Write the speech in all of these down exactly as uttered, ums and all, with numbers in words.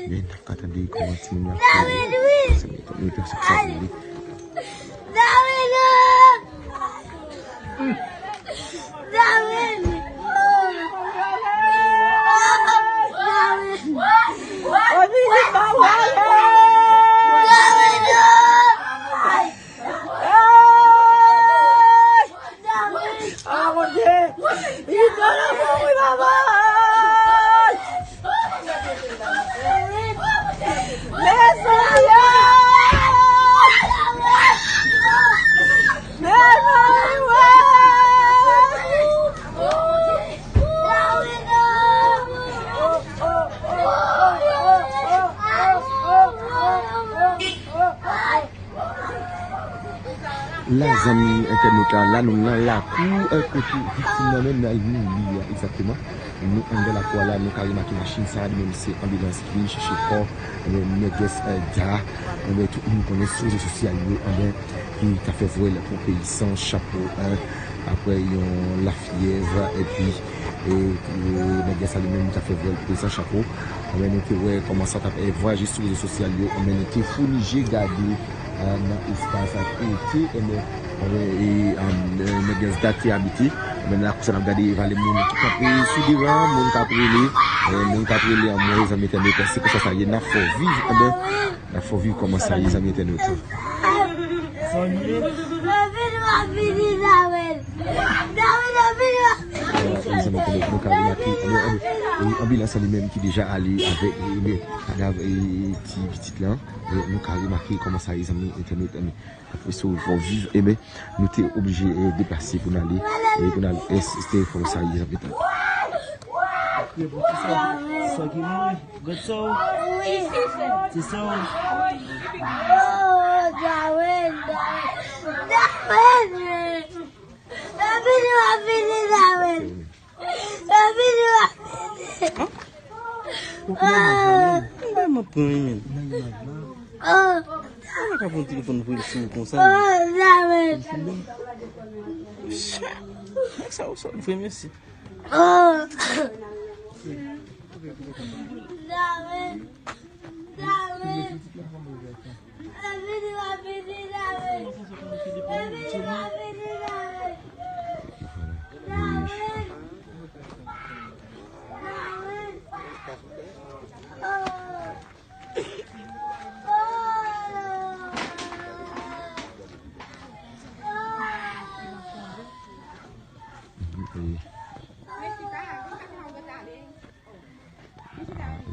Men n ap ka tande kòman timoun yo ap kouri. Sa mete mete se sa pou li. La, zanmi entènot la, la nou nan lakou, eh, kote viktim nan menm nan mouri a, egzakteman. Nou anndan lakou a la, nou ka remake machin sa a, li menm se anbilans ki vin chèche kò, eh, nègès, eh, Da, eh, tout moun konnen sou rezo sosyal yo, eh, ki ta fè vwèl pou peyi san chapo, eh, apre yon lafyèv, epi, eh, eh, nègès sa li menm ta fè vwèl pou peyi san chapo. Eh, nou te wè kòman sa t ap, eh, vwayaje sou rezo sosyal yo, eh, nou te founi je gade, eh, nan espas ak kote, eh, eh, eh, nègès Da te abite. Men lakou sa n ap gade, e valè moun ki kanpe sou devan, moun k ap rele, eh, moun k ap rele anmwe, zanmi entènot, se konsa sa ye, n ap fè w viv, eh, n ap fè w viv kòman sa ye, zanmi entènot. Eh, zanmi entènot, nou ka remake, eh, eh, eh, anbilans lan li menm ki deja ale avèk, eh, eh, kadav, eh, ti pitit lan. Eh, nou ka remake kòman sa ye, zanmi entènot, eh, Apre sa, fò w viv, enben, nou te oblije, eh, deplase pou n ale, eh, pou n al, eh, s-, se te fò sa ye, sa pete. Sa ki mouri, gad sa w. Se sa w. Ou konnen mwen pran, men. Mwen pa pran, men. Mwen pa ka pran telefòn voye l sou ou konsa. Nèg sa ou sòt vre, mèsi.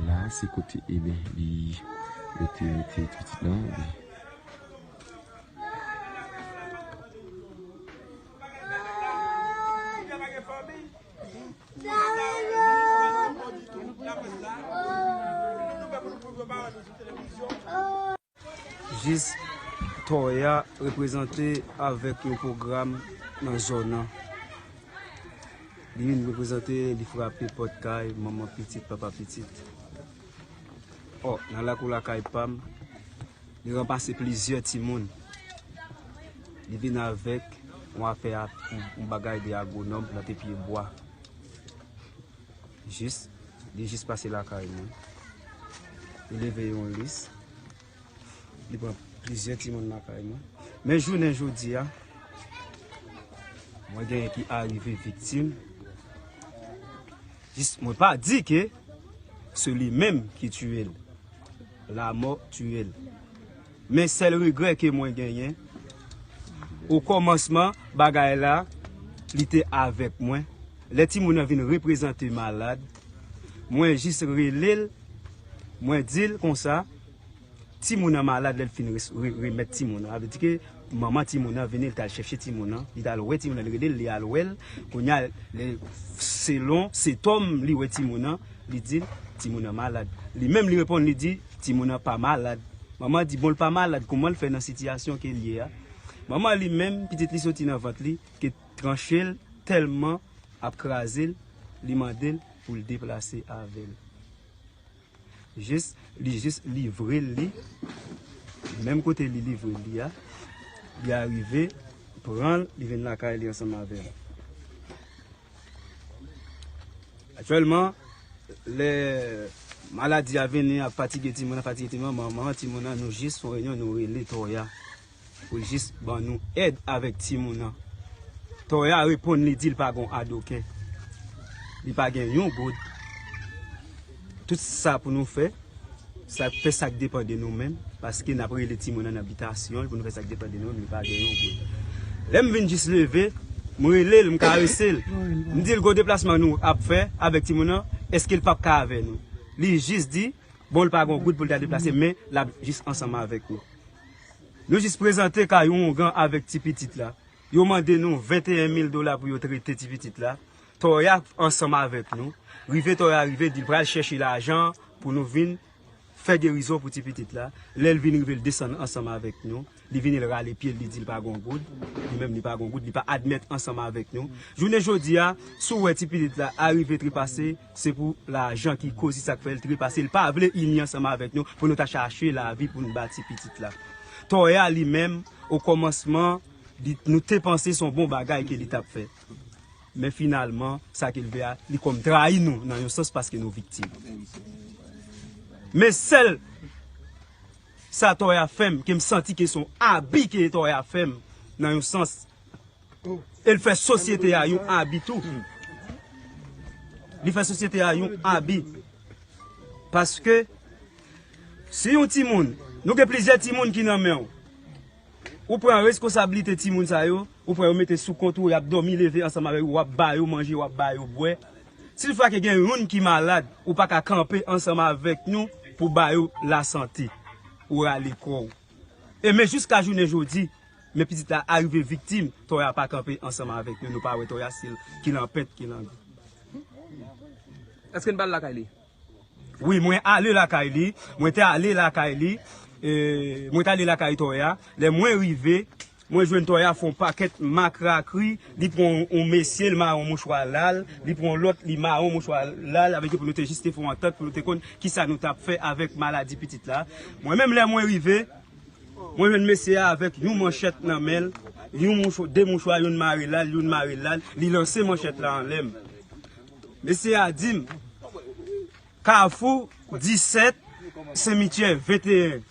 La, se kote, ebyen, li, yo te mete pitit lan, ebyen. Jis Toya reprezante avèk yon pwogram nan zòn nan. Li vin reprezante, li frape pòt kay manman pitit, papa pitit. Ò, nan lakou lakay pa m, li ranmase plizyè timoun. Li vin avèk yon afè a, yon, yon bagay de agwonòm plante pye bwa. Jis, li jis pase lakay mwen. Li leve yon lis. Li pran plizyè timoun lakay mwen. Men jounen jodi a, mwen genyen ki arive viktim. Jis, mwen pa di ke se li menm ki tiye l. La mort tue l. Men sèl regrè ke mwen genyen, o kòmansman bagay la, li te avèk mwen. Lè timoun nan vin reprezante malad, mwen jis rele l, mwen di l konsa, timoun nan malad, lè l fin res-, re-, remèt timoun nan. Sa vle di ke manman timoun nan vini, li t al chèche timoun nan, li t al wè timoun nan, li rele l, li al wè l. Kounye a, lè, selon sentòm li wè timoun nan, li di l, timoun nan malad. Li menm li reponn, li di, timoun nan pa malad. Manman di, bon, l pa malad, kòman l fè nan sitiyasyon ke l ye a? Manman li menm, pitit li soti nan vant li, ke tranche l tèlman ap kraze l, li mande l pou l deplase avè l. Jis, li jis livre l li, menm kote li livre l li a, li arive, pran l, li vin lakay li ansanm avè l. Aktyèlman, lè Maladi a vini, ap fatige timoun, ap fatige timoun, manman timoun nan, nou jis fè yon reyinyon, nou rele Toya pou l jis ban nou èd avèk timoun nan. Toya reponn, li di l pa gon adoken, li pa gen yon goud. Tout sa pou nou fè, sa fè sa k depann de nou menm, paske n ap rele timoun nan nan bitasyon l pou nou fè sa k depann de nou, li pa gen yon goud. Lè m vin jis leve, m rele l, m karese l. M di l, "Gwo deplasman nou ap fè avèk timoun nan, èske l p ap ka avè nou?" Li jis di, bon, l pa gen yon goud pou l ta deplase, men l ap jis ansanm avèk nou. Nou jis prezante kay yon ougan avèk ti pitit la. Yo mande nou venteyen mil dola pou yo trete ti pitit la. Toya ansanm avèk nou. Rive Toya rive, di l pral chèche lajan pou nou vin fè gerizon pou ti pitit la. Lè l vin rive, l desann ansanm avèk nou. Li vini, l rale pye l, li di l pa gon goud. Li menm, li pa gon goud, li pa admèt ansanm avèk nou. Jounen jodi a, si w wè ti pitit la arive trepase, se pou lajan ki koz li, sa k fè l trepase. Li pa vle ini ansanm avèk nou pou nou ta chache lavi pou n ba ti pitit la. Toya li menm, okòmansman, li, nou te panse se yon bon bagay ke li t ap fè. Men finalman, sa ke l vle a, li kòm trayi nou nan yon sans paske nou viktim. Men sèl sa Toya fè m, ke m santi ke se yon abi ke Toya fè m nan yon sans. E l fè sosyete a yon abi tou. Li fè sosyete a yon abi. Paske si yon timoun, nou gen plizyè timoun ki nan men w. Ou pran reskonsablite timoun sa yo, ou pran yo mete sou kont ou, y ap dòmi leve ansanm avèk ou, w ap ba yo manje, w ap ba yo bwè. Si toutfwa ke gen youn ki malad, ou pa ka kanpe ansanm avèk nou pou ba yo lasante. Ou rale kò w. E men jiska jounen jodi, men pitit la arive viktim, Toya pa kanpe ansanm avèk nou, nou pa wè Toya, si l ki lanpèt, ki langou. Èske n pa al lakay li? Wi, mwen ale lakay li. Mwen te ale lakay li. E, mwen te ale lakay Toya. Lè mwen rive, mwen jwenn Toya fè yon pakèt makrakri. Li pran yon mesye, li mare yon mouchwa la l. Li pran yon lòt, li mare yon mouchwa la l. Avèk yo pou nou te jis te fè yon antant, pou nou te konn kisa nou t ap fè avèk maladi pitit la. Mwen menm, lè mwen rive, mwen jwenn mesye a avèk yon manchèt nan men l, yon mouch-, de mouchwa, youn mare la l, youn mare la l, li lanse manchèt la anlè m. Mesye a di m, Kafou disèt, Senmityè venteyen.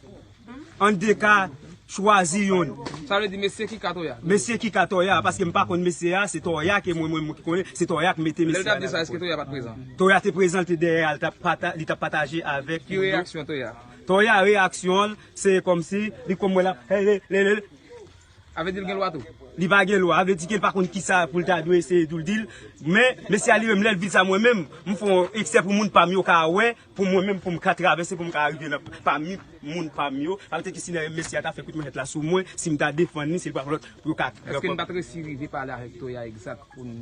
Ann de ka chwazi youn. Sa vle di mesye ki ka Toya? Mesye ki ka Toya, paske m pa konn mesye a, se Toya ke mwen, mwen, mwen ki konnen, se Toya ki mete mesye a. Lè l t ap di sa, èske Toya pa t prezan? Toya te prezan, l te dèyè a, l t ap pata-, li t ap pataje avèk moun yo. Ki reyaksyon Toya? Toya, reyaksyon l, se kòmsi li konn mwen l ap, hey, le, le, le. Sa vle di l gen lwa tou? Li pa gen lwa. Sa vle di ke l pa konn kisa pou l ta dwe eseye tou l di l. Men, mesye a li menm, lè l vin sa mwen menm, m fè yon eksè pou moun pa m yo ka wè, pou mwen menm, pou m ka travèse, pou m ka rive nan pami moun pa m yo. Sa vle di ke si mesye a ta fè kout manchèt la sou mwen, si m ta defann li, se li pa lòt pou yo ka. Èske n pa t resi rive pale avèk Toya egzak pou n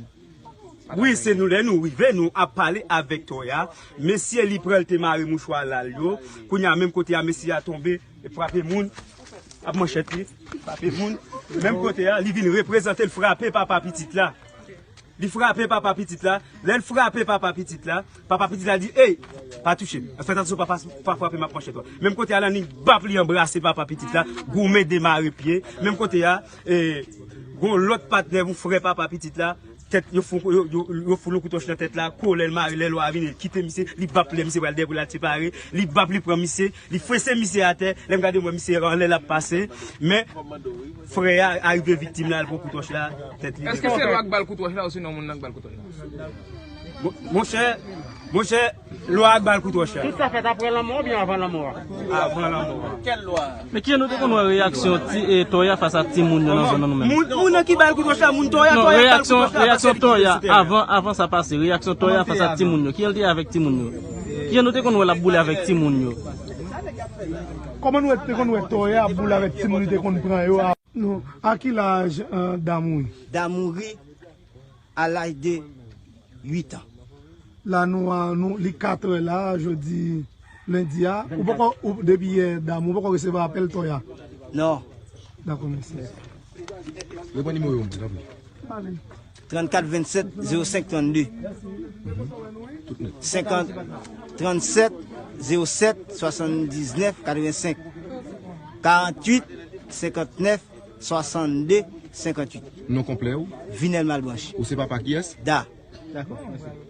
Wi, se nou lè nou rive, nou ap pale avèk Toya. Mesye li pran l te mare mouchwa la l yo. Kounye a, menm kote a, mesye a tonbe, e frape moun. Ap manchèt li, frape moun. Menm kote a, li vin reprezante, l frape papa pitit la. Li frape papa pitit la. Lè l frape papa pitit la, papa pitit la di, "Ey, pa touche m. Fè atansyon, pa, pa, pa frape m ak manchèt ou a." Menm kote a, Lani bap li anbrase papa pitit la, goumen demare pye. Menm kote a, e, gon lòt patnè pou frè papa pitit la, tèt, yo fout, yo, yo, yo fout yon kout wòch nan tèt la, kolè l mare, lè lwa a vini, li kite misye, li bap lè misye pral dèyè pou l al separe, li bap, li pran misye, li fese misye atè, lè m gade m wè misye anlè l ap pase, men frè a arive viktim la, l pran kout wòch la, tèt li. Èske se lwa k ba l kout wòch la, osinon moun nan k ba l kout wòch la? Mon-, monchè, monchè, lwa a k ba l kout wòch la. Tout sa fèt apre lanmò oubyen avan lanmò a? Avan lanmò a. Kèl lwa? Men kijan nou te konn wè reyaksyon ti, e, Toya fas a timoun yo nan zòn nan nou menm? Moun, moun nan ki ba l kout wòch la, moun Toya, non, Toya ba l kout wòch la, reyaksyon Toya, avan, avan sa pase, reyaksyon Toya fas a timoun yo. Kijan l te ye avèk timoun yo? Kijan nou te konn wè l ap boule avèk timoun yo? Kòman nou te konn wè Toya ap boule avèk timoun, li te konn pran yo a? Non, à quel âge, euh, Da mouri? Da mouri à l'âge de huit ans. La nou a, nou, li katrè la, jodi lendi a. Ou poko, ou, depi yè, Da mouri, ou poko resevwa apèl Toya? Non. Dakò, mèsi. Repran nimewo yo, tanpri. Ale. Trannkat vennsèt zewo senk trannde. Senkant, trannsèt zewo sèt swasanndiznèf katrevensenk. Karanntuit senkantnèf swasannde senkantwit. Non konplè w? Vinèl Malbranche. Ou se papa kiyès? Da. Dakò, mèsi.